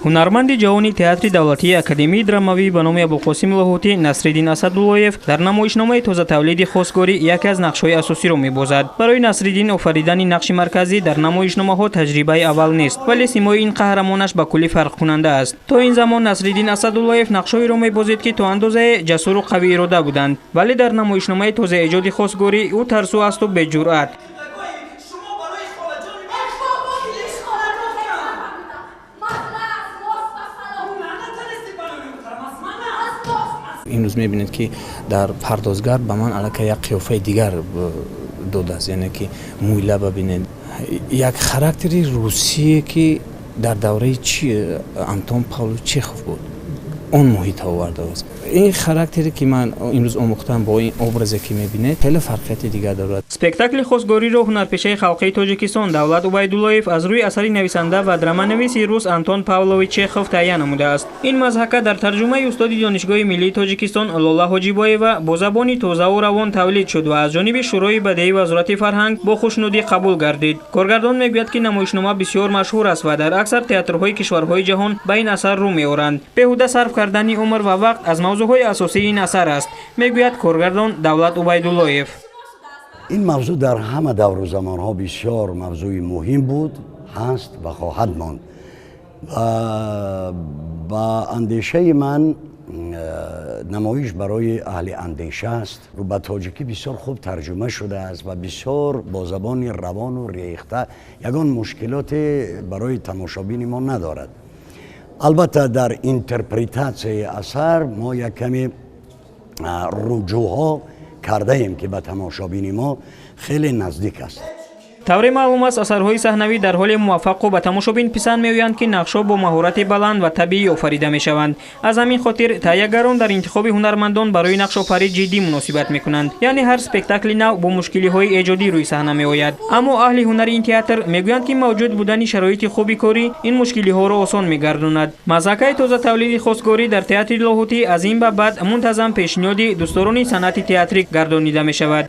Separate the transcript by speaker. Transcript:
Speaker 1: Ҳунарманди ҷавони театри давлатии академияи драмавӣ ба номи Абулқосим Лоҳутӣ Насриддин Асадуллоев дар намоишномаи тозатавлиди «Хостгорӣ» яке аз нақшҳои асосиро мебозад. Барои Насриддин офаридани нақши марказӣ дар намоишномаҳо таҷрибаи аввал нест, вале симои ин қаҳрамонаш ба куллӣ фарқкунанда аст. То ин замон Насриддин Асадуллоев нақшҳоеро мебозид, ки то андозае ҷасуру қавиирода буданд, вале дар намоишномаи тозаэҷоди «Хостгорӣ» ӯ тарсу асту беҷуръат.
Speaker 2: Имрӯз мебинед, ки дар пардозгар ба ман аллакай як қиёфаи дигар додааст, яъне ки мӯйлаба бинед, як характери русие, ки дар давраи Антон Павлович Чехов буд, он муҳита овардааст. Ин характере, ки ман имрӯз омӯхтам, бо ин образе, ки мебинед, хеле фарқияти дигар дорад.
Speaker 1: Спектакли «Хостгориро» ҳунарпешаи халқии Тоҷикистон Давлат Убайдуллоев аз рӯи асари нависанда ва драманависи рус Антон Павлович Чехов таҳия намудааст. Ин мазҳака дар тарҷумаи устоди Донишгоҳи миллии Тоҷикистон Лола Ҳоҷибоева бо забони тозаву равон тавлид шуд ва аз ҷониби Шӯрои бадеии Вазорати фарҳанг бо хушнудӣ қабул гардид. Коргардон мегӯяд, ки намоишнома бисёр машҳур аст ва дар аксар театрҳои кишварҳои ҷаҳон ба ин асар рӯ меоранд. Беҳуда сарф кардани умр ва вақт аз мавзӯъҳои асосии ин асар аст, мегӯяд коргардон Давлат Убайдуллоев.
Speaker 3: Ин мавзӯъ дар ҳама давру замонҳо бисёр мавзӯи муҳим буд, ҳаст ва хоҳад монд. Ба андешаи ман, намоиш барои аҳли андеша аст. Ба тоҷикӣ бисёр хуб тарҷума шудааст ва бисёр бо забони равону рехта, ягон мушкилоте барои тамошобини мо надорад. Албатта, дар интерпретатсияи асар мо як каме руҷӯъҳо кардаем, ки ба тамошобини мо хеле наздик аст.
Speaker 1: Тавре маълум аст, асарҳои саҳнавӣ дар ҳоле муваффақу ба тамошобин писанд меоянд, ки нақшҳо бо маҳорати баланд ва табиӣ офарида мешаванд. Аз ҳамин хотир таҳиягарон дар интихоби ҳунармандон барои нақшофарӣ ҷиддӣ муносибат мекунанд. Яъне ҳар спектакли нав бо мушкилиҳои эҷодӣ рӯи саҳна меояд. Аммо аҳли ҳунари ин театр мегӯянд, ки мавҷуд будани шароити хуби корӣ ин мушкилиҳоро осон мегардонад. Мазҳакаи тозатавлиди «Хостгорӣ» дар театри Лоҳутӣ аз ин ба баъд мунтазам пешниҳоди дӯстдорони санъати театрӣ гардонида мешавад.